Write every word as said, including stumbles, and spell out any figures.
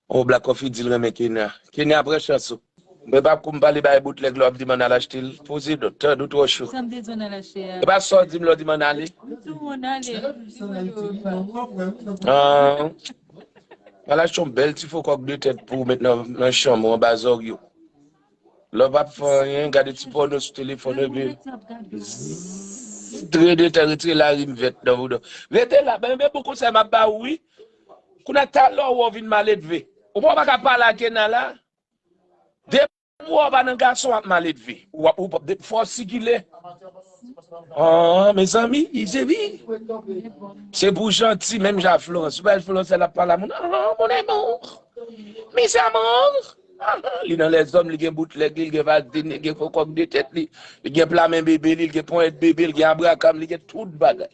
O, Black Coffee di l renmen Kenya. Kenya, pran chans ou. Mwen pa kou m pale bay boutlèg lè w ap di m ann al achte l. Poze dòt, tande w twò cho. Sa m te di w ann al achte a. E pa sa w di m lè w di m ann ale. M di w ann ale. Ah. Al achte yon bèl ti fo kòk de tèt pou w met nan, nan chanm ou anba zòrye w. Lè w p ap fè anyen, gade ti pòno sou telefòn epi zzz, dre de tèt, retire larim vèt nan bouda w. Rete la, men, men bon konsèy m ap ba ou wi. Kounye a talè w vin maledve. Ou pa ka pale ak Kenya la. Depi w pa nan gason w ap maledve. Ou ap, ou p ap, depi fò w sikile. Ah, mezanmi, li se vi. Se pou janti, menm jan Florence. Ou pa Florence, l ap pale a moun. Ah, mon amour. Mes amours. Ah, li nan lèzòm, li gen boutlèg li, li gen vazlin, li gen fo kòk de tèt li, li gen pla men bebe li, li gen ponyèt bebe, li gen abrakam, li gen tout bagay.